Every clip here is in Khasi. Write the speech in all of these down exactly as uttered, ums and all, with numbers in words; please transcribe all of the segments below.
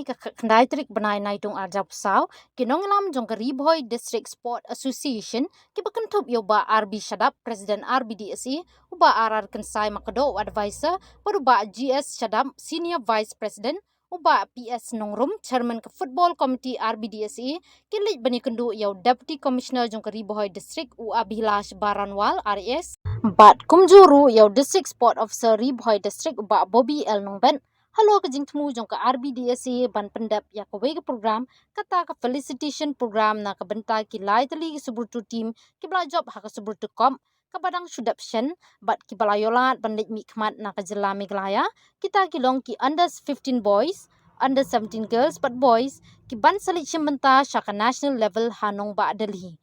Ka khyndai tarik bnai Naitung arhajar arphew saw, ki nongïalam jong ka Ri Bhoi District Sport Association kiba kynthup ïa u Bah R B Shadap, President R B D S A, u Bah R R Kynsai Makdoh, u Advisor, bad u Bah G S Shadap, Senior Vice President, u Bah P S Nongrum, Chairman ka Football Committee R B D S A, ki leit ban ïakynduh ïa u Deputy Commissioner jong ka Ri Bhoi District, u Abhilash Baranwal, R A S, bad kumjuh ruh ïa u District Sport Officer Ri Bhoi District, u Bah Bobby L Nongbet, halor ka jingthmu jong ka R B D S A ban pyndep ïa kawei ka program, kata ka felicitation program na ka bynta ki lai tylli ki subrutu team kiba la jop ha ka subrutu kop kaba dang shu dep shen, bad kiba la ïoh lad ban leit mihkhmat na ka jylla Meghalaya, kita ki long ki under fifteen boys, under seventeen girls bad boys, ki ban sa leit shim bynta sha ka national level ha nongbah Delhi.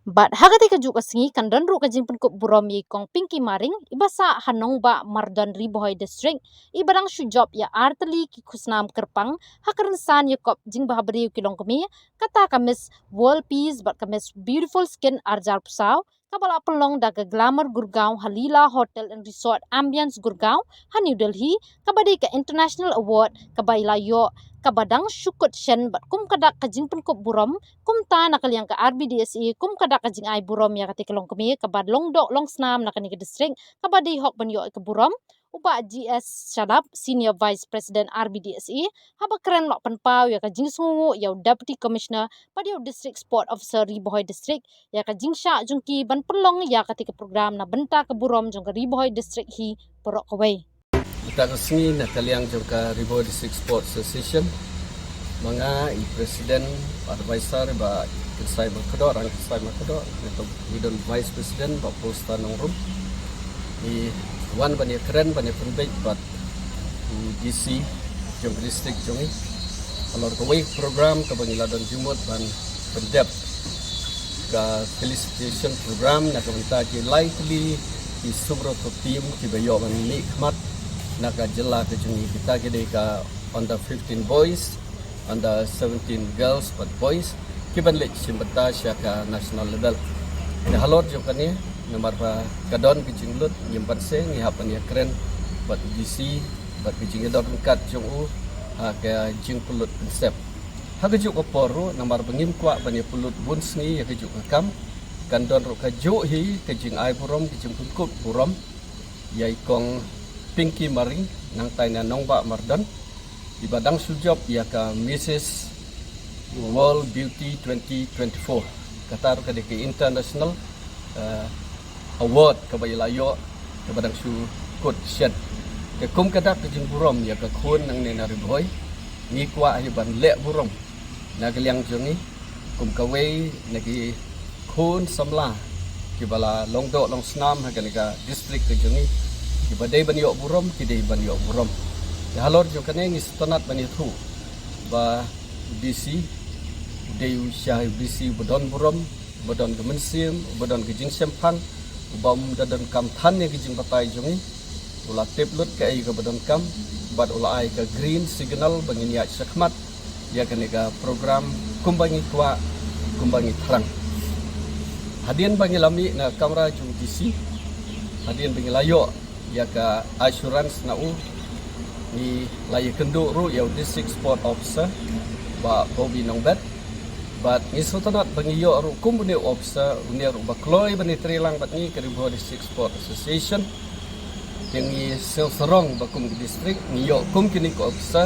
Bad ha katei kajuh ka sngi kan don ruh ka jingpynkup burom ïa i Kong Pinky Maring, iba sah ha nongbah Mardon, Ri Bhoi District, iba dang shu jop ïa ar tylli ki khusnam kyrpang ha ka rynsan ïa kop jingbhabriew ki longkmie, kata ka Miss World Peace bad ka Miss Beautiful Skin arhajar arphew saw, kaba la pynlong da ka Glamour Gurgaon ha Leela Hotel and Resort Ambience Gurgaon ha New Delhi, kaba dei ka International Award kaba i la ïoh, kaba dang shu kut shen, bad kum ka dak ka jingpynkup burom, kumta na ka liang ka R B D S A, kum ka dak ka jingai burom ïa katei ka longkmie kaba long doh long snam na kane ka district, kaba dei hok ban ïoh ïa ka burom, u Bah G S Shadap, Senior Vice President R B D S A, haba kren la pynpaw ïa ka jingsngewnguh ïa u Deputy Commissioner bad ïa u District Sport Officer Ri Bhoi District ïa ka jingshah jong ki ban pynlong ïa katei ka program na bynta ka burom jong ka Ri Bhoi District hi baroh kawei. Ita ka sngi na ka liang jong ka Ri Bhoi District Sport Association, ma nga i President, Advisor, Bah Kynsai Makdoh, Rang Kynsai Makdoh, ngi don Vice President, Bah Polestar Nongrum, i wan ban ïakren, ban ïapynbeit bad u D C jong ka district jong ngi halor kawei program kaba ngi la don jingmut ban pyndep, ka felicitation program na ka bynta ki lai tylli ki subrutu team kiba ïoh ban mihkhmat na ka jylla ka jong ngi, kita ki dei ka under fifteen boys, under seventeen girls bad boys, ki ban leit shim bynta sha ka national level. Te halor jong kane, namar ba ka don ka jinglut, ngim pat sngewthuh, ngi hap ban ïakren bad u D C bad ka jingïadon ryngkat jong u ha ka jingpynlut pynsep. Ha kajuh ka por ruh, namar ba ngim kwah ban ïapynlut bun sngi ïa kajuh ka kam, kan don ruh kajuh hi ka jingai burom, ka jingpynkup burom ïa i Kong Pinky Maring, nangtai na nongbah Mardon, iba dang shu jop ïa ka Missus World Beauty twenty twenty-four. Kata ruh ka dei ka international, eh, award kaba i la ïoh, kaba dang shu kut shen. Te kum ka dak ka jingburom ïa ka khun nangne na Ri Bhoi, ngi kwah hi ban leh burom na ka liang jong ngi kum kawei na ki khun samla kiba la long doh long snam ha kane ka district ka jong ngi, kiba dei ban ïoh burom, ki dei ban ïoh burom. Te halor jong kane ngi sngewtynnat ban ïathuh ba u D C u dei u shai, u D C uba don burom, uba don ka mynsiem, uba don ka jingshemphang, uba ym da donkam than ïa ka jingbatai jong ngi, u la tip lut kaei kaba donkam bad u la ai ka green signal ba ngin ïaid shakhmat ïa kane ka program kumba ngi kwah, kumba ngi thrang. Hadien ba ngi la mih na kamra jong u D C, hadien ba ngi la ïoh ïa ka assurance na u, ngi la ïakynduh ruh ïa u District Sport Officer, Bah Bobby Nongbet, bad ngi sngewtynnat ba ngi ïoh ruh kum une u officer, une ruh ba kloi ban ïatreilang bad ngi, ka Ri Bhoi District Sport Association. Te ngi sngewsarong ba kum ka district ngi ïoh kum kine ki officer,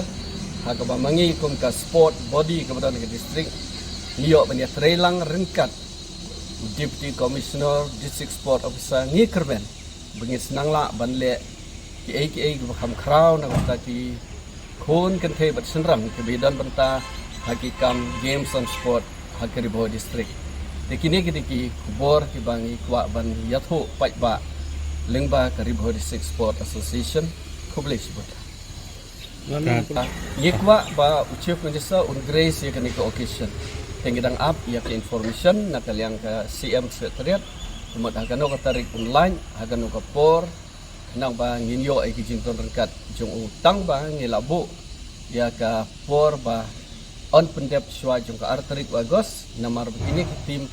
ha kaba ma ngi kum ka sport body kaba don ha ka district, ngi ïoh ban ïatreilang ryngkat u Deputy Commissioner, District Sport Officer, ngi kyrmen ba ngin sa nang lah ban leh kiei kiei kiba kham khraw na ka bynta ki khun kynthei bad shynrang kiba ïadon bynta ha ki kam games and sport ha ka Ri Bhoi District. Te kine ki dei ki khubor kiba ngi kwah ban ïathuh paidbah lyngba ka Ri Bhoi District Sport Association. Khublei shibun. Ngi kwah ba u Chief Minister un grace ïa kane ka occasion. Te ngi dang ap ïa ka information na ka liang ka C M Secretariat, kumta ha kano ka tarik un leit, ha kano ka por, khnang ba ngin ïoh ïa ki jingdon ryngkat jong u, tang ba ngi la buh ïa ka por ba yn pyndep shuwa jong ka ar tarik u August, namar ba kine ki team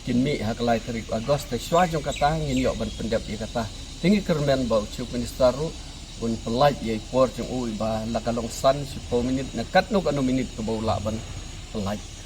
kin mih ha ka lai tarik u August, te shuwa jong kata ngin ïoh ban pyndep ïa kata. Te ngi kyrmen ba u Chief Minister ruh un pyllait ïa i por jong u iba la ka long san shiphew minit na katno katno minit kaba u lah ban pyllait.